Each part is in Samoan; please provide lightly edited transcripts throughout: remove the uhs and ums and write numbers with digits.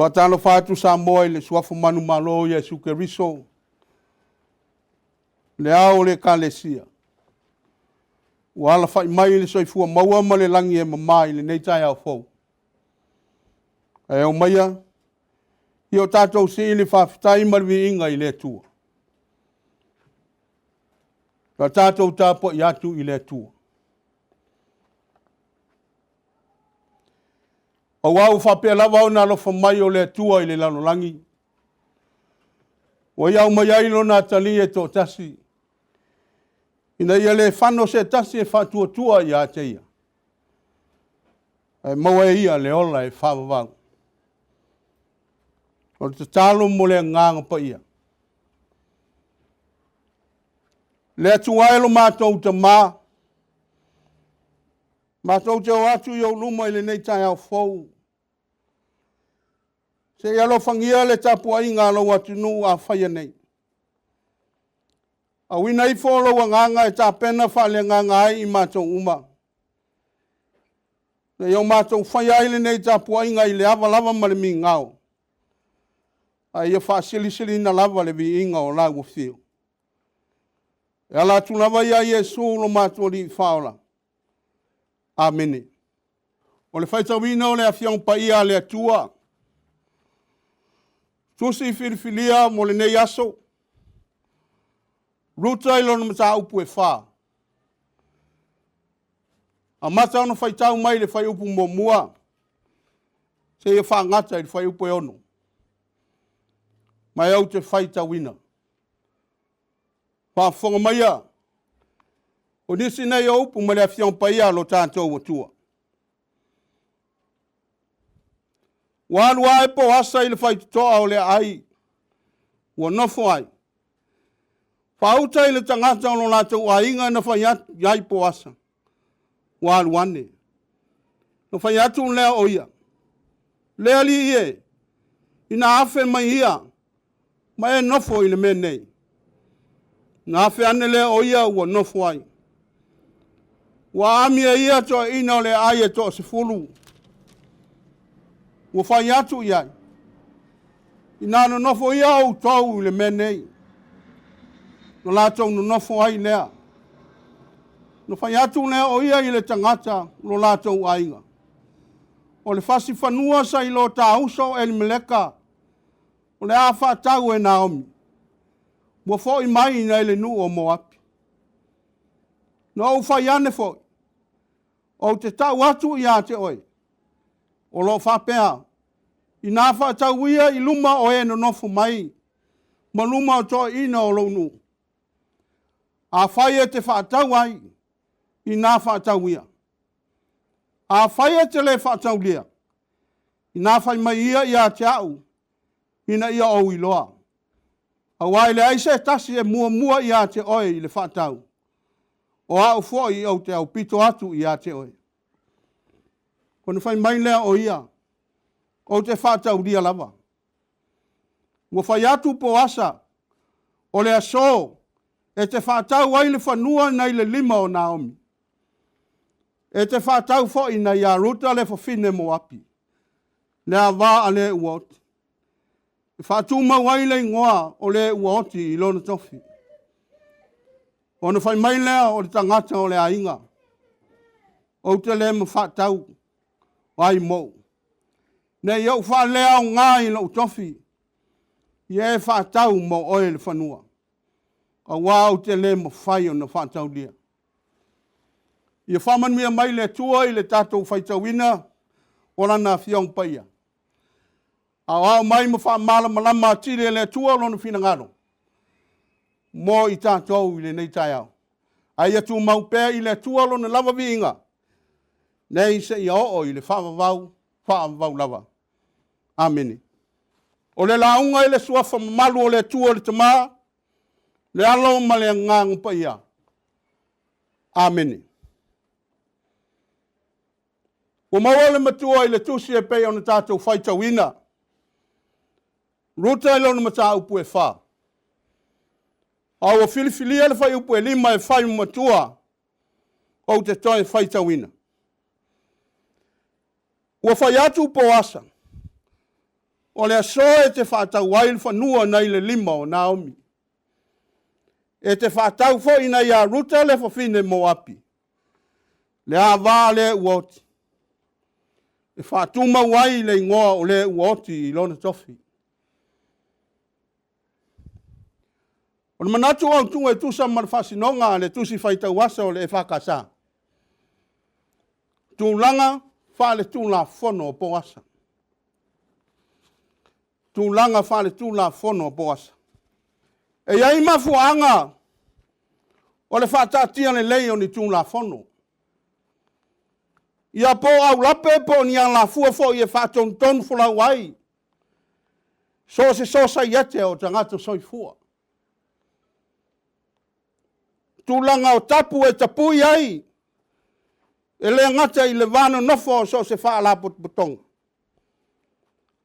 Faatalofa atu Samoa i le suafa manumalo o Iesu Keriso, le ao o le Ekalesia, ua alafai mai i le soifua maua ma le lagi e mama i lenei taeao fou. Ae aumaia ia o tatou sii le faafetai ma le viiga i le Atua. Ia tatou tapuai atu i le Atua. Aua ua faapea lava ona alofa mai o le Atua i le lalolagi, ua ia aumaia ai Lona Atalii e toatasi, ina ia le fano se tasi e faatuatua ia te Ia, ae maua e ia le ola e faavavau. O le tatalo mo le Agaga Paia. Le Atua e lo matou Tama, matou te o atu i ou luma i lenei taeao fou, se i alofagia le tapuaiga a lou atunuu a faia nei. Auina ifo lou agaga e tapena faaleagaga ai i matou uma, ina ia o matou faia ai lenei tapuaiga i le ava lava ma le migao, a ia faasilisiliina lava le viiga o lau afio. E ala atu lava ia Iesu lo matou Alii Faaola. Amene. O le faitauina o le Afioga Paia a le Atua, tusi filifilia mo lenei aso, Ruta i lona mataupu e 4. Amata ona faitau mai le fuaiupu 1 seia faagata i le fuaiupu e 6. Ma ou te faitauina. Faafofoga maia, o nisi nei o upu mai le Afioga Paia a lo tatou Atua. Ua alu ae Poasa i le faitotoa o le aai ua nofo ai. Faauta i le tagata o lo latou aiga na fai atu i ai Poasa, ua alu ane. Na fai atu lea o ia, Le alii e, ina afe mai ia ma e nofo i le mea nei. Na afe ane lea o ia ua nofo ai. Ua aami e ia toeaiina o le aai e toa-10. Ua fai atu i ai, Ina nonofo ia outou i le mea nei. Na latou nonofo ai lea. Na fai atu lea o ia i le tagata o lo latou aiga. O le fasi fanua sa i lo ta uso o Elimeleka, o le a faatau e Naomi, ua foi mai nai le nuu o Moapi. Na ou fai ane foi, ou te tau atu ia te oe, o lo o faapea, ina faatau ia i luma o e nonofo mai, ma luma o toeaiina o lou nuu. Afai e te faatau ai, ina faatau ia. Afai e te le faataulia, ina fai mai ia ia te au, ina ia ou iloa. Aua e leai se tasi e muamua ia te oe i le faatau, o au foi ou te aupito atu ia te oe. Ona fai mai lea o ia, ou te faataulia lava. Ua fai atu Poasa, o le aso e te faatau ai le fanua nai le lima o Naomi. E te faatau foi nai ia Ruta le fafine Moapi, le ava a le ua oti, e faatumau ai le igoa o le ua oti i lona tofi. Ona fai mai lea o le tagata o le aiga, ou te le ma faatau ai mou, ne i ou faaleaoga i lou tofi, ia e faatau mo oe le fanua, aua ou te le mafai ona faataulia. Ia faamanuia mai le Atua i le tatou faitauina o Lana Afioga Paia. Aoao mai ma faamalamalama atili e le Atua Lona finagalo mo i tatou i lenei taeao. A ia tumau pea i le Atua Lona lava viiga, nei seia oo i le faavavau, faavavau lava. Amene. O le lauga i le suafa mamalu o le Atua le Tama, le Alo ma le Agaga Paia. Amene. Ua maua le matua i le tusi e pei ona tatou faitauina. Ruta i lona mataupu e 4. A ua filifilia le fuaiupu e 5 e fai ma matua, ou te toe faitauina. Ua fai atu Poasa, O le aso e te faatau ai le fanua nai le lima o Naomi. E te faatau foi nai ia Ruta le fafine Moapi, le ava lea ua oti, e faatumau ai le igoa o le ua oti i lona tofi. O le manatu autu e tusa ma le faasinoga a le Tusi Faitau Aso a le EFKS, tulaga faaletulafono o Poasa. Tulaga faaletulafono o Poasa. E i ai mafuaaga o le faataatia lelei o ni Tulafono, ia po o aulape po o ni alafua foi e faatonutonufolau ai so o se sosaiete o tagata soifua. Tulaga o tapu e tapui ai, e le gata i le va nonofo o so o se faalapotopotoga,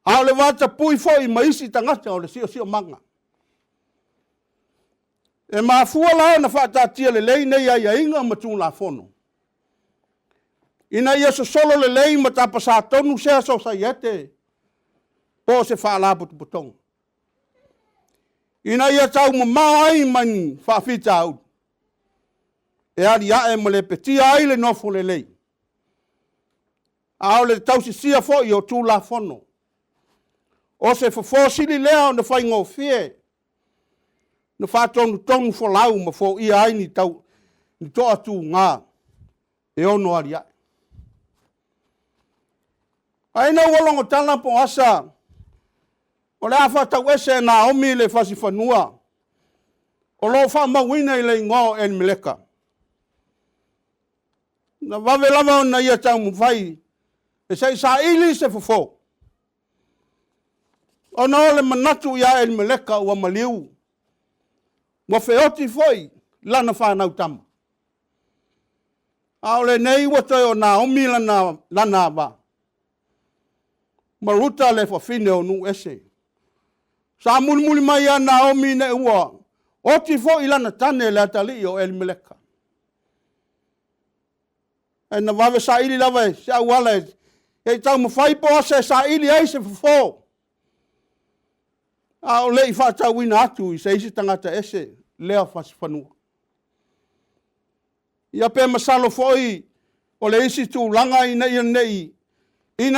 a o le va tapui foi ma isi tagata o le siosiomaga. E mafua la ona faataatia lelei nei aiaiga ma Tulafono, ina ia sosolo lelei ma tapasatonu sea sosaiete po o se faalapotopotoga, ina ia taumamao ai ma ni faafitauli e aliae ma lepetia ai le nofo lelei, a o le tausisia foi o Tulafono. O se fofo sili lea ona faigofie ona faatonutonufolau ma foia ai ni toatuga e ono aliae. Ae ina ua logo tala Poasa o le a faatau ese e Naomi le fasi fanua o lo o faamauina i le igoa o Elimeleka, na vave lava ona ia taumafai se i saili se fofo, ona o le manatu ia Elimeleka ua maliu, ua feoti foi lana fanau tama, a o lenei ua toe o Naomi lana ava, ma Ruta le fafine o nuu ese. Sa mulimuli mai ia Naomi ina ua oti foi lana tane le atalii o Elimeleka. Ae na vave saili lava i se auala se i taumafai Poasa e saili ai se fofo, a o le i faatauina atu i se isi tagata ese lea fasi fanua. Ia pe masalo foi o le isi tulaga ina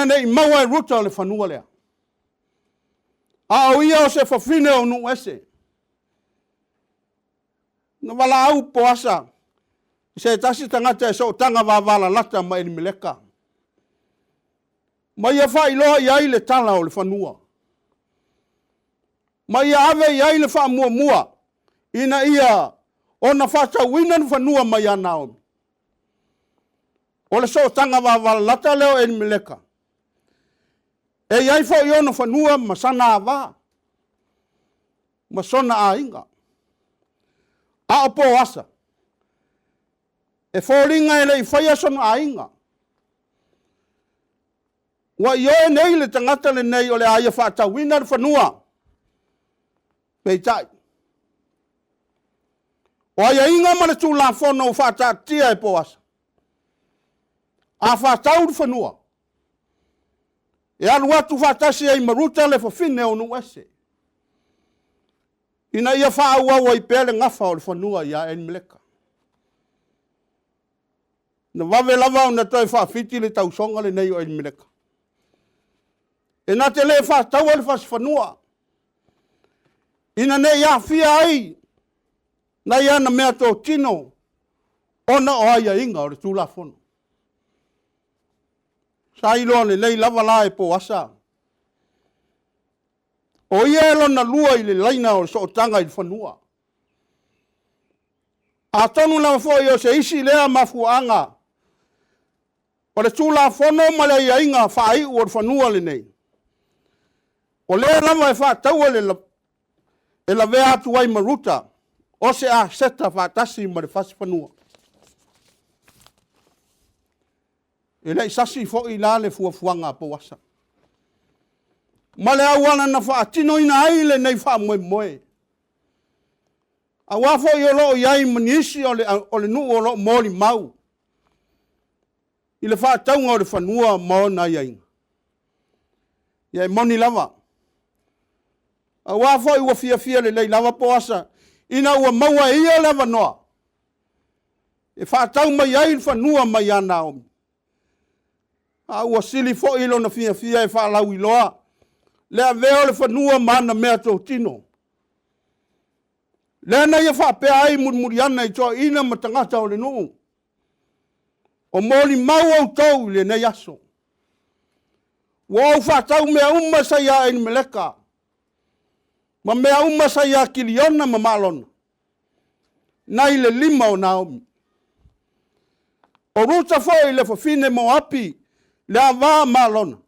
ne i maua e Ruta le fanua lea, a o ia o se fafine o nuu ese. Na valaau Poasa i se tasi tagata e sootaga vavalalata ma Elimeleka, ma ia faailoa i ai le tala o le fanua, ma ia ave i ai le faamuamua ina ia ono faatauina le fanua mai ia Naomi. O le sootaga vavalalata lea o Elimeleka, e i ai foi ona fanua ma sana ava ma sona aiga. A o Poasa, e foliga e le i faia sona aiga, ua ioe nei le tagata lenei o le a ia faatauina le fanua. Peitai, o aiaiga ma le Tulafono ua faataatia e Poasa, a faatau le fanua, e alu atu faatasi ai ma Ruta le fafine o nuu ese, ina ia faaauau ai pea le nafa o le fanua ia Elimeleka. Na vave lava ona toe faafiti le tausoga lenei o Elimeleka, e na te le faataua le fasi fanua, ina ne i aafia ai nai ana meatotino ona o aiaiga o le Tulafono. Sa iloa lelei lava la e Poasa, o ia e lona lua i le laina o le sootaga i le fanua. Atonu lava foi o se isi lea mafuaaga o le Tulafono ma le aiaiga faaiu o le fanua lenei, o lea lava e faataua e lavea atu ai ma Ruta, o se aseta faatasi ma le fasi fanua. E le i sasi foi la le fuafuaga a Poasa, ma le auala na faatinoina ai lenei faamoemoe, aua foi o lo o i ai ma nisi o le nuu o lo o molimau i le faatauga o le fanua ma ona aiaiga. Ia e moni lava. Aua foi ua fiafia lelei lava Poasa ina ua maua e ia le avanoa e faatau mai ai le fanua mai ia Naomi. A ua sili foi lona fiafia e faalauiloa le avea o le fanua ma ana meatotino. Lea na ia faapea ai mulimuli ane i toeaiina ma tagata o le nuu, o molimau outou i lenei aso, ua ou faatau mea uma sa ia Elimeleka, ma mea uma sa ia Kiliona ma Maalona, nai le lima o Naomi. O Ruta foi le fafine Moapi, le ava a Maalona,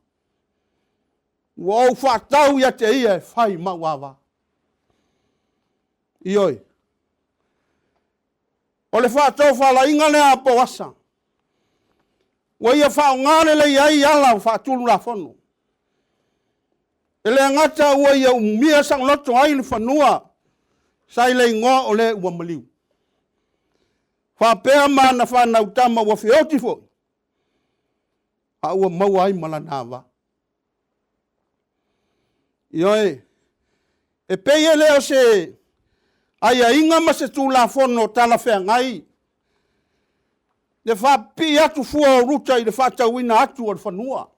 ua ou faatau ia te ia e fai ma ou ava. Ioe, o le faatofalaiga lea a Poasa, ua ia faaaoga lelei ai ala faatulafono. E le gata ua ia umia saoloto ai le fanua sa i le igoa o le ua maliu, faapea ma ana fanau tama ua feoti foi, a ua maua ai ma lana ava. Ioe, e pei e le o se aiaiga ma se Tulafono talafeagai le faapipii atu fua o Ruta i le faatauina atu o le fanua,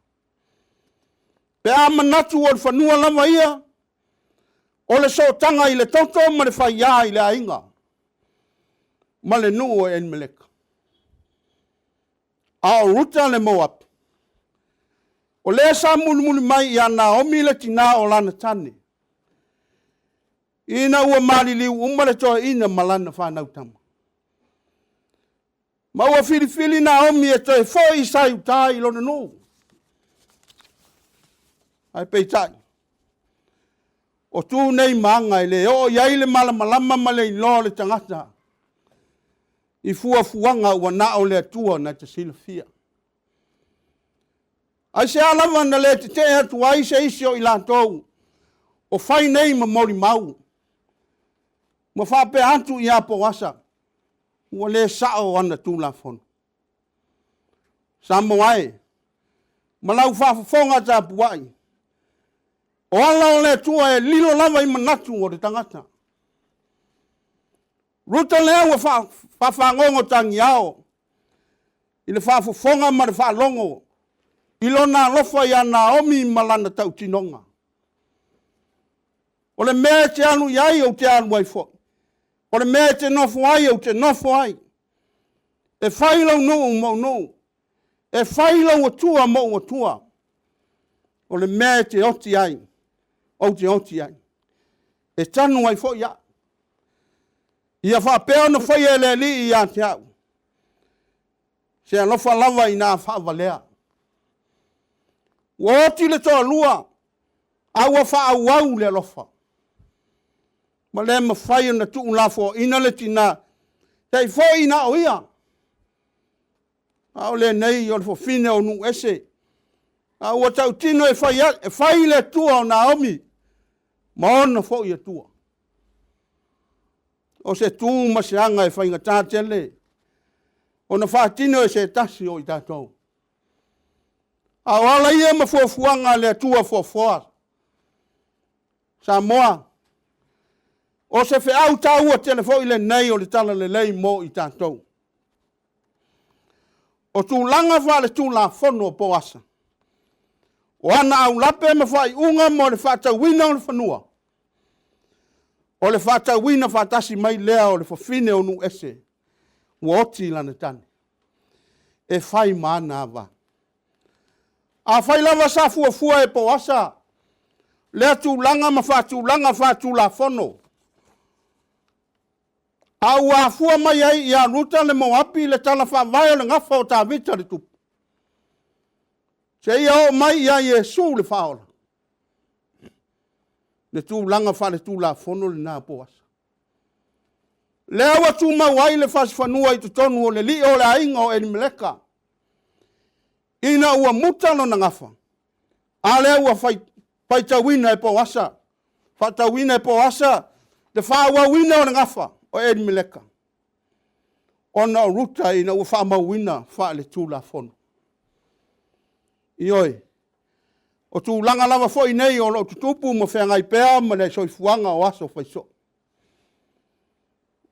pe a manatu o le fanua lava ia, o le sootaga i le toto ma le faia i le aiga ma le nuu o Elimeleka. A o Ruta le Moapi, o lea sa mulimuli mai ia Naomi le tina o lana tane, ina ua maliliu uma le toeaina ma lana fanau tama. Ma ua filifili Naomi e toe foi i uta i lona nuu. Ae peitai, o tu nei ma aga e le oo i ai le malamalama ma le iloa o le tagata i fuafuaga ua na o le Atua na te silafia. Aisea lava na le tetee atu ai se isi o i latou o fai nei ma molimau ma faapea atu ia Poasa, ua le sao ana Tulafono? Samoa e, ma lau faafofoga tapuai, o ala o le Atua e lilo lava i manatu o le tagata. Ruta lea ua faafagogo tagiao i le faafofoga ma le faalogo i lona alofa ia Naomi ma lana tautinoga. O le mea e te alu i ai, ou te alu ai foi. O le mea e te nofo ai, ou te nofo ai. E fai lou nuu ma ou nuu, e fai lou Atua ma ou Atua. O le mea e te oti ai, ou te oti ai, e tanu ai foi au. Ia faapea ona faia e le Alii ia te au, se alofa lava ina a faavalea. Ua oti le toalua, a ua faaauau le alofa. Ua le mafai ona tuulafoaiina le tina, se i foi na o ia, a o lenei o le fafine o nuu ese, a ua tautino e fai le Atua o Naomi ma ona foi Atua. O se tu ma se aga e faigata tele ona faatino e se tasi o i tatou. A o ala ia ma fuafuaga a le Atua foafoa. Samoa, o se feau taua tele foi lenei o le Talalelei mo i tatou. O tulaga faaletulafono o Poasa, o ana aulape ma faaiuga mo le faatauina o le fanua, o le faatauina faatasi mai lea o le fafine o nuu ese ua oti lana tane e fai ma ana ava. Afai lava sa fuafua e Poasa lea tulaga ma faatulaga faatulafono, a ua afua mai ai ia Ruta le Moapi le tala faavae o le gafa o Tavita le tupu, seia oo mai ia Iesu le Faaola, le tulaga faaletulafono lena a Poasa. Lea ua tumau ai le fasifanua i totonu o le alii o le aiga o Elimeleka, ina ua muta lona gafa, a lea ua faitauina e Poasa, faatauina e Poasa le faaauauina o le gafa o Elimeleka, ona o Ruta ina ua faamauina faaletulafono. Ioe. O tulaga lava foi nei o lo o tutupu ma feagai pea ma le soifuaga o aso fai soo.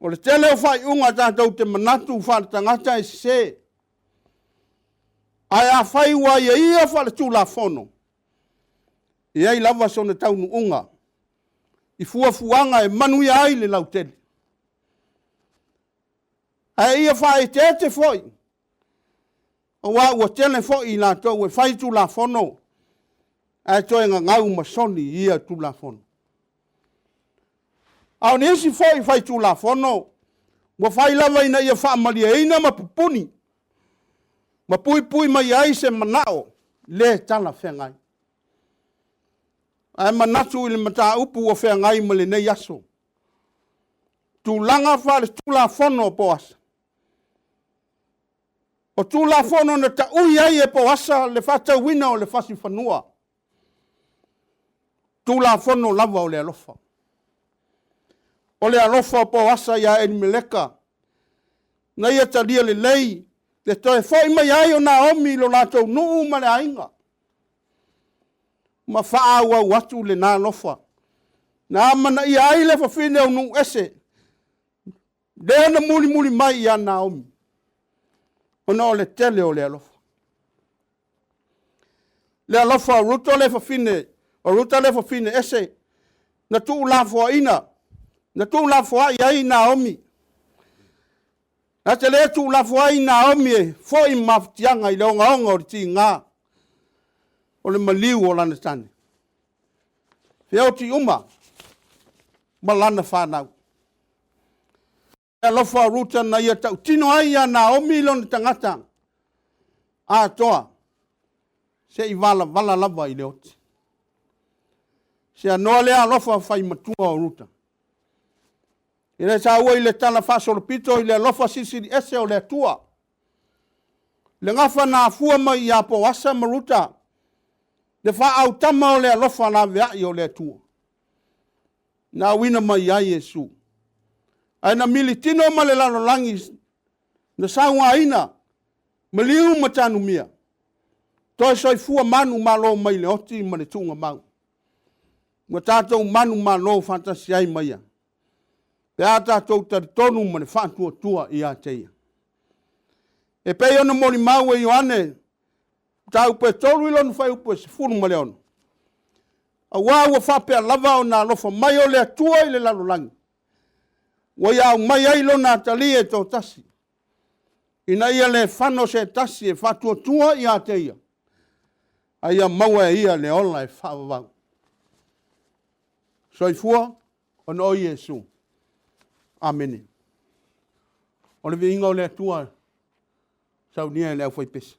O le tele o faaiuga tatou te manatu faale-tagata e sese, ae afai ua aiaia faale-Tulafono, e i ai lava sona taunuuga i fuafuaga e manuia ai le lautele. Ae ia faaeteete foi, aua ua tele foi i latou e fai Tulafono ae toe gagau ma soli ia Tulafono. A o nisi foi faitulafono, ua fai lava ina ia faamalieina ma pupuni ma puipui mai ai se manao le talafeagai. Ae manatu i le mataupu ua feagai ma lenei aso, tulaga faale-Tulafono po o O Tulafono na taui ai e Poasa le faatauina o le fasifanua, Tulafono lava o le alofa. O le alofa o Poasa ia Elimeleka, na ia talia lelei le toe foi mai ai o Naomi i lo latou nuu ma le aiga, ma faaauau atu lena alofa. Na amanaia ai le fafine o nuu ese, lea na mulimuli mai ia Naomi, ona o le tele o le alofa. Le alofa o Ruta le fafine ese, na tuulafoaiina, na tuulafoai ai Naomi, na te le tuulafoai Naomi e foi mafatiaga i le ogaoga o le tiga o le maliu o lana tane, feoti uma ma lana fanau. O le alofa o Ruta na ia tautino ai ia Naomi lona tagata atoa, seia valavala lava i le oti. Seanoa lea alofa fai matua o Ruta. E le taua i le talafaasolopito i le alofa silisili ese o le Atua, le gafa na afua mai ia Poasa ma Ruta, le faaautama o le alofa laveai o le Atua, na auina mai ai Iesu. Ae na militino ma le lalolagi na sauaina, maliu ma tanumia, toe soifua manumalo mai le oti ma le tuugamau, ua tatou manumalo faatasi ai ma Ia, pe a tatou talitonu ma le faatuatua ia te Ia. E pei ona molimau e Ioane Mataupu e 3 i lona fuaiupu e 16, aua ua faapea lava ona alofa mai o le Atua i le lalolagi, ua ia aumai ai Lona Atalii e toatasi, ina ia le fano se tasi e faatuatua ia te Ia, a ia maua e ia le ola e faavavau. Soifua ona o Iesu. Amene. O le viiga o le Atua, saunia e le aufaipese.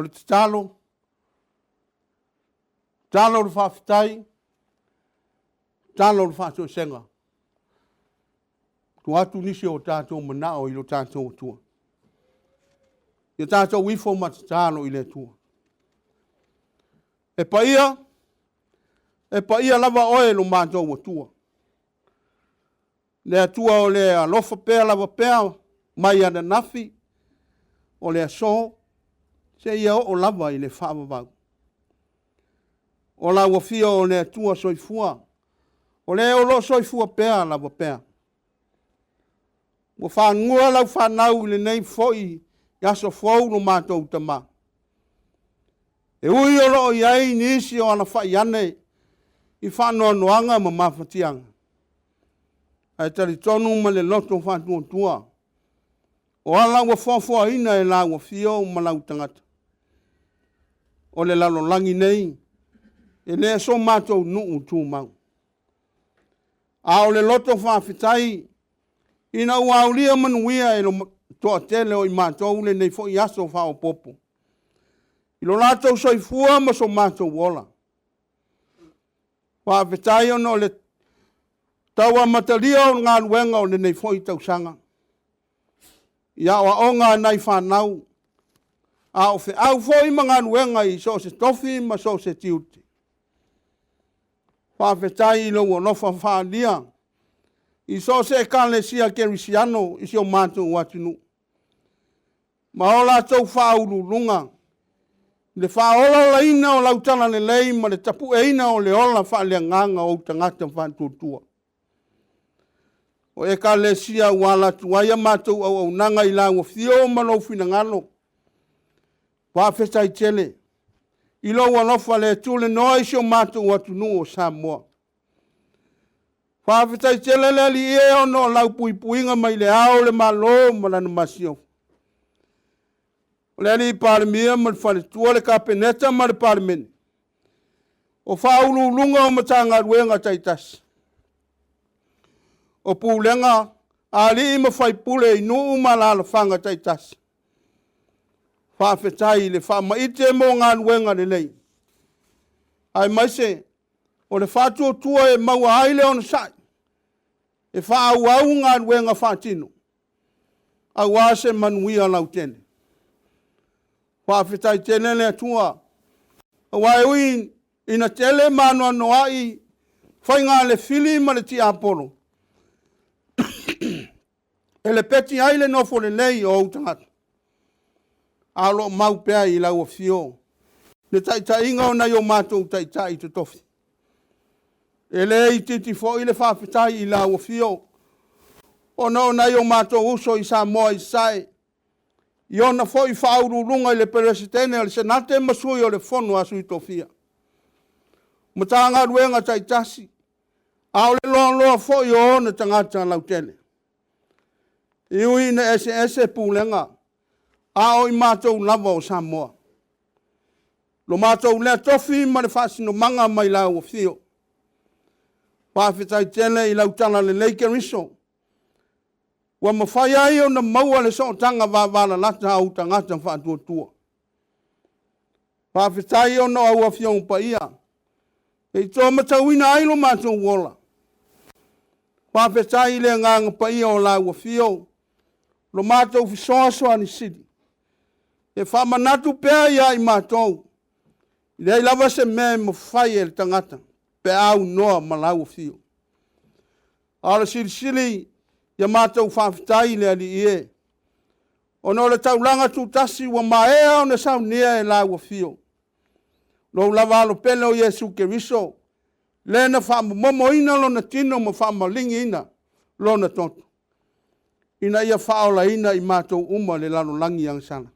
O le tatalo, tatalo o le faafetai, tatalo o le faatoesega. Tuu atu nisi o tatou manao i lo tatou Atua. Ia tatou ifo ma tatalo i le Atua. E paia, e paia lava oe lo matou Atua. Le Atua o le alofa pea lava pea mai ananafi, o le aso, seia oo lava i le faavavau. O lau afio o le Atua Soifua, o le o lo o soifua pea lava pea. Ua fanua lau fanau i lenei foi aso fou lo matou Tama. E ui o lo o i ai nisi o alafai ane i faanoanoaga ma mafatiaga, ae talitonu ma le loto faatuatua, o ala ua foafoaina e lau afio ma lau tagata. O le lalolagi nei, e le o so matou nuu tumau. A o le loto faafetai ina ua aulia manuia e le toatele o i matou lenei foi aso faaopoopo, i lo latou soifua ma so matou ola. Faafetai ona o le tau amatalia o galuega o lenei foi tausaga, i aoaoga a nai fanau, a o feau foi ma galuega i so o se tofi ma so o se tiute. Faafetai i lou alofa faaalia i so o se Ekalesia Kerisiano i si o matou atunuu, ma o latou faauluuluga i le faaolaolaina o lau Talalelei ma le tapueina o le ola faaleagaga o ou tagata faatuatua. O Ekalesia ua ala atu ai a matou auaunaga i lau afio ma lou finagalo, faafetai tele i lou alofa le tuliloa i si o matou atunuu o Samoa. Faafetai tele le Alii e ona o lau puipuiga mai le Ao o le Malo ma lana Masiofo, o le alii Palemia ma le faletua, le Kapeneta ma le Palemene, o Faauluuluga o Matagaluega taitasi, o pulega a alii ma faipule i nuu ma alaalafaga taitasi. Faafetai i le faamaite mo galuega lelei, aemaise o le faatuatua e maua ai le onosai e faaauau galuega faatino aua se manuia lautele. Faafetai tele le Atua, aua e ui ina tele ma anoanoai faiga a le fili ma le tiapolo, e lepeti ai le nofo lelei o ou tagata, a o lo o mau pea i lau afio le taitaiga o nai o matou taitai totofi. E le itiiti foi le faafetai i lau afio ona o nai o matou uso i Samoa i Sasae, i ona foi faauluuluga i le Peresetene o le Senate ma Sui o le Fono a Sui Tofia, Matagaluega taitasi, a o le loaloa foi o ona tagata lautele. E ui ina eseese pulega, a o i matou lava o Samoa. Lo matou lea tofi ma le faasinomaga mai lau afio. Faafetai tele i lau Talalelei Keriso ua mafai ai ona maua le sootaga vavalalata a ou tagata faatuatua. Faafetai ona o au Afioga Paia e toamatauina ai lo matou ola. Faafetai i le Agaga Paia o lau Afio, lo matou Fesoasoani Sili, e faamanatu pea ia i matou, e leai lava se mea e mafai e le tagata pe a aunoa ma lau Afio. A o le silisili, ia matou faafetai i le Alii e, ona o le taulaga tutasi ua maea ona saunia e lau Afio, lou lava Alo pele o Iesu Keriso, le na faamomomoina lona tino ma faamaligiina lona toto, ina ia faaolaina i matou uma i le lalolagi agasala.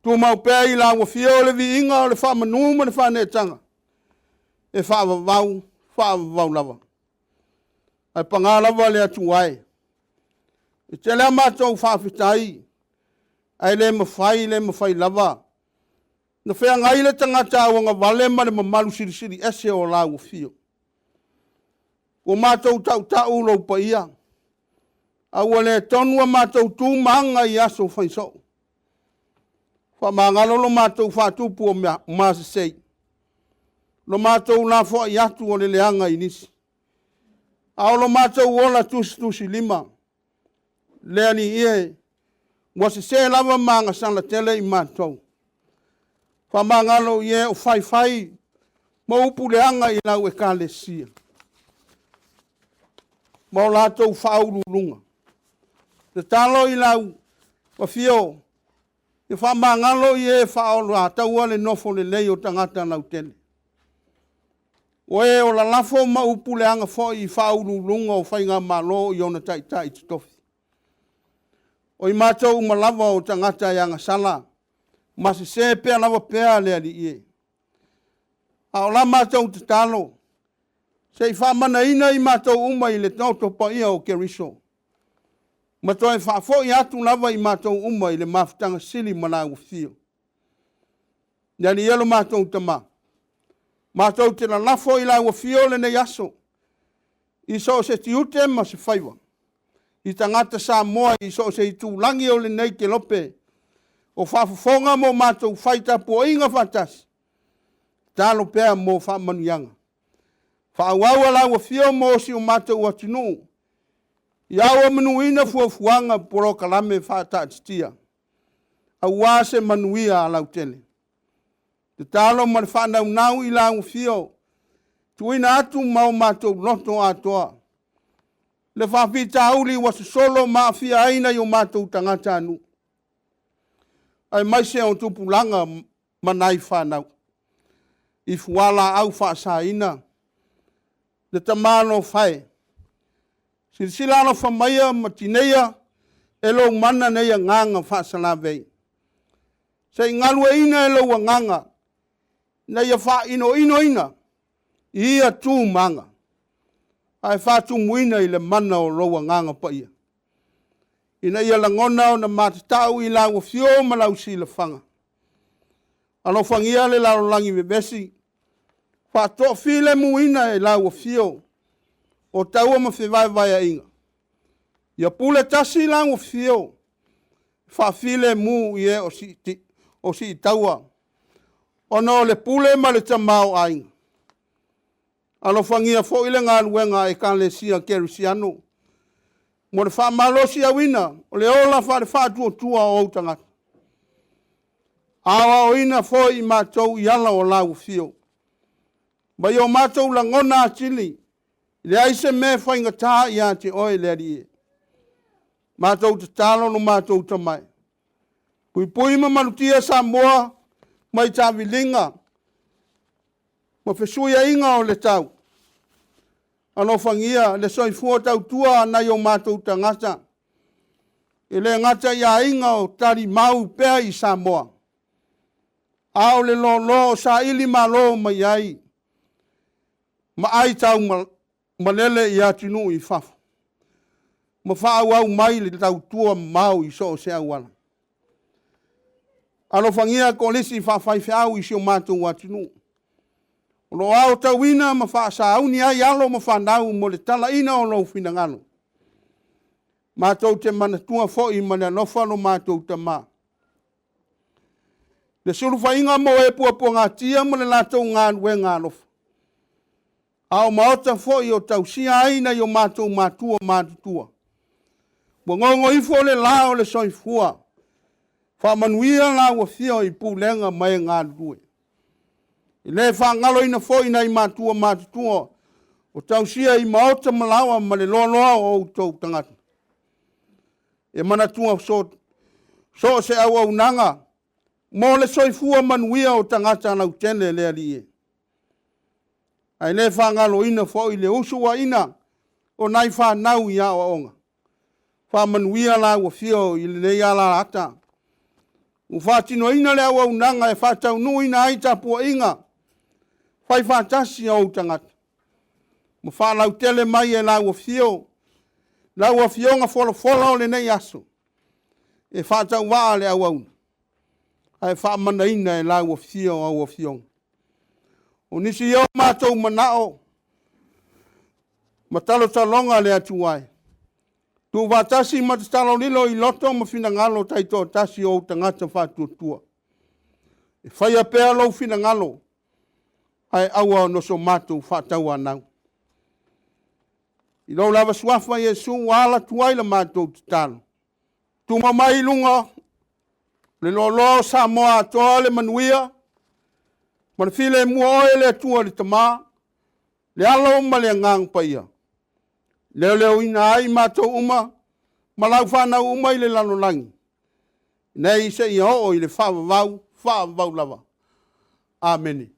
Tumau pea i lau Afio le viiga o le faamanu ma le faaneetaga, e faavavau, faavavau lava. Ae paga lava le Atua e, e tele a matou faafetai, ae le mafai le mafai lava ona feagai le tagata auagavale ma le mamalu silisili ese o lau Afio. Ua matou tautau lou paia, a ua le tonu a matou tu ma aga i aso fai soo. Faamagalo lo matou faatupu o masesei, lo matou lafoai atu o le leaga i nisi, a o lo matou ola tusitusilima. Le Alii e, ua sese lava ma agasala tele i matou. Faamagalo i e o faifai ma upu leaga i lau ekalesia ma o latou faauluuluga. Tatalo i lau afio, ia faamagalo i e faaoloataua le nofo lelei o tagata lautele. O e o lalafo ma upu leaga foi i faauluuluga o faigamalo i ona taitai totofi. O i matou uma lava o tagata e agasala ma sese pea lava pea le Alii e. A o la matou tatalo, se i faamanaina i matou uma i le toto paia o Keriso ma toe faafoi atu lava i matou uma i le mafutaga sili ma lau Afio. Le Alii e lo matou Tama, matou te lalafo i lau Afio lenei aso i so o se tiute ma se faiva i tagata Samoa i so o se itulagi o lenei kelope o faafofoga ma o matou fai tapuaiga faatasi, tatalo pea mo faamanuiaga. Faaauau a lau afio mo si o matou atunuu, ia auamanuina fuafuaga ma polokalame faataatitia aua se manuia lautele. Tatalo ma le faanaunau i lau Afio, tuuina atu ma o matou loto atoa le faafitauli ua sosolo ma aafia ai nai o matou tagatanuu, aemaise o tupulaga ma nai fanau i fualaau faasaina. Le Tama alofa e, silasila alofa maia ma tineia e lou mana nei agaga faasalavei, se i galueaiina e lou agaga ina ia faailoiloina i ia tu ma aga, ae faatumuina i le mana o lou Agaga Paia, ina ia lagona ona matatau i lau afio ma lau silafaga. Alofagia le lalolagi vevesi, faatoafilemuina e lau afio o taua ma fevaevaeaiga. Ia pule tasi lau afio, faafilemu i e o siitaua, ona o le pule ma le tamaoaiga. Alofagia foi le galuega a Ekalesia Kerisiano mo le faamalosiauina o le ola faale-faatuatua o ou tagata. Aoaoina foi i matou i ala o lau afio, ma ia o matou lagona atili, e leai se mea e faigata ia te oe le Alii e. Matou tatalo lo matou Tama e, puipui ma malutia Samoa mai taaviliga ma fesuiaiga o le tau. Alofagia le soifua tautua a nai o matou tagata, e le gata i aiga o talimau pea i Samoa, a o le loaloa o sailimalo mai ai ma aitaumalele i atunuu i fafo, ma faaauau mai le tautua mamao i so o se auala. Alofagia kolisi faafaifeau i si o matou atunuu, o lo o aotauina ma faasauni ai alo ma fanau mo le talaina o lou finagalo. Matou te manatua foi ma le alofa lo matou Tama, le sulufaiga mo e puapuagatia ma le latou galuega alofa, a o maota foi o tausia ai nai o matou matua matutua, ua gogo ifo le la o le soifua. Faamanuia lau Afio i pulega ma e galulue. E le faagaloina foi nai matua matutua o tausia i maota ma laoa ma le loaloa o outou tagata. E manatua so o se auaunaga mo le soifua manuia o tagata lautele le Alii e. Ae le faagaloina foi le usuaiga o nai fanau i aoaoga. Faamanuia lau Afio i lenei alaata ua faatinoina le auaunaga e faataunuuina ai tapuaiga faifaatasi a ou tagata, ma faalautele mai e lau Afio lau Afioga folafola o lenei aso e faatauvaa le auauna, ae faamanaina e lau Afio au Afioga. O nisi ia o matou manao ma talotaloga le Atua e, tuufaatasi ma tatalo lilo i loto ma finagalo taitoatasi o ou tagata faatuatua. E faia pea lou finagalo, ae aua ona so matou faatauanau. I lou lava suafa Iesu ua ala atu ai la matou tatalo. Tuma mai i luga o le loaloa o Samoa atoa le manuia ma le filemu o oe le Atua le Tama, le Alo ma le Agaga Paia, leoleoina ai matou uma ma lau fanau uma i le lalolagi, nei seia oo i le faavavau, faavavau lava. Amene.